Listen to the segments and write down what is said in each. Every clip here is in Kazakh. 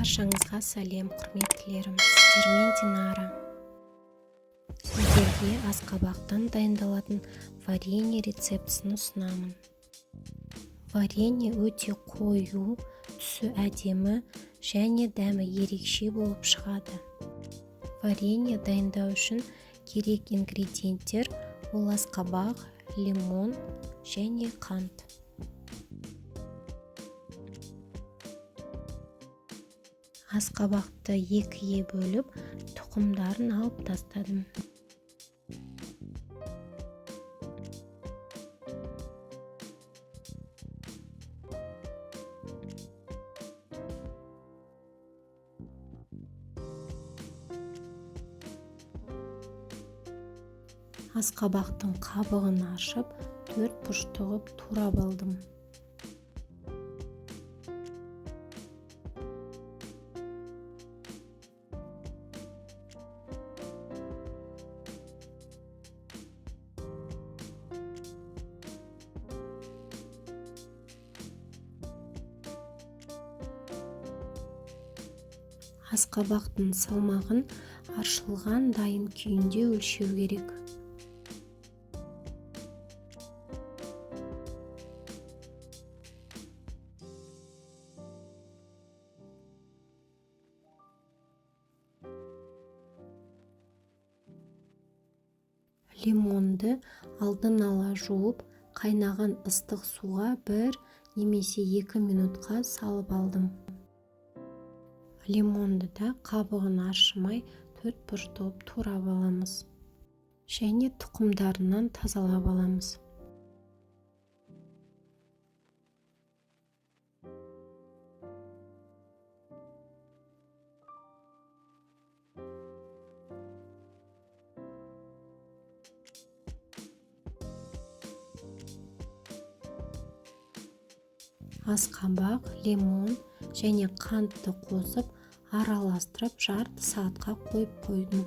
Баршаңызға сәлем, құрметтілерім! Сіздермен Динара. Сіздерге асқабақтан дайындалатын варенье рецептісін ұсынамын. Варенье өте қою, түсі әдемі және дәмі ерекше болып шығады. Варенье дайындау үшін керек ингредиенттер ол асқабақ, лимон және қант. Асқабақты екіге бөліп, тұқымдарын алып тастадым. Асқабақтың қабығын ашып, төрт бұрышты қылып турап алдым. Асқабақтың салмағын аршылған дайын күйінде өлшеу керек. Лимонды алдын ала жуып, қайнаған ыстық суға 1 немесе 2 минутқа салып алдым. Лимонды да қабығын аршымай төрт бұрышты қылып турап аламыз және тұқымдарынан тазалап аламыз. Асқабақ, лимон және қантты қосып, араластырып, жарты сағатқа қойып қойдым.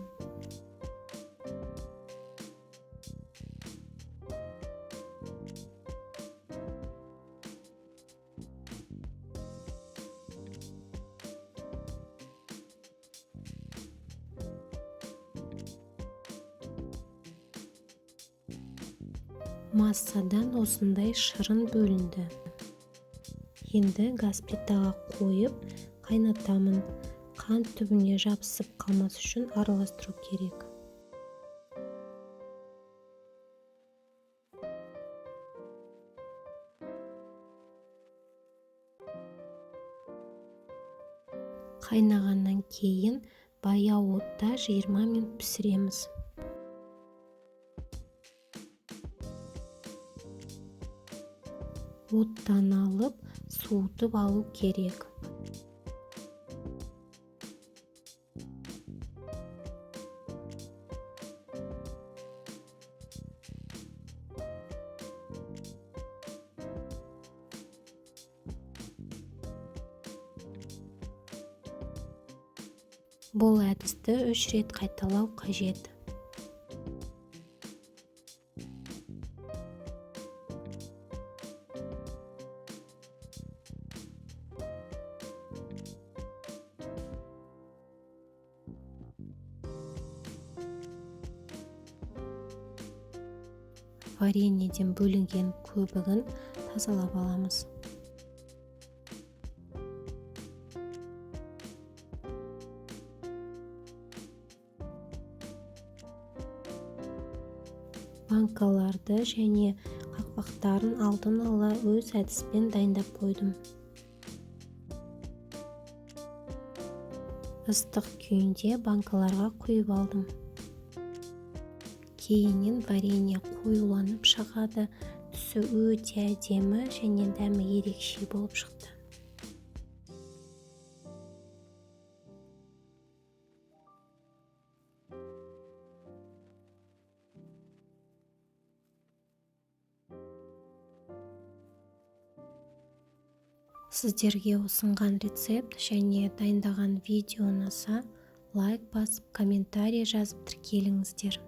Массадан осындай шырын бөлінді. Енді газ плитаға қойып қайнатамын. Қант түбіне жабысып қалмас үшін араластыру керек. Қайнағаннан кейін баяу отта 20 минут пісіреміз. Оттан алып, суытып алу керек. Бұл әдісті 3 рет қайталау қажет. Вареньеден бөлінген көбігін тазалап аламыз. Банкаларды және қақпақтарын алдын ала өз әдіспен дайындап қойдым. Ыстық күйінде банкаларға құйып алдым. Кейіннен варенье қоюланып шығады, түсі өте әдемі және дәмі ерекше болып шықты. Сіздерге ұсынған рецепт және дайындаған видео ұнаса, лайк басып, комментарий жазып тіркеліңіздер.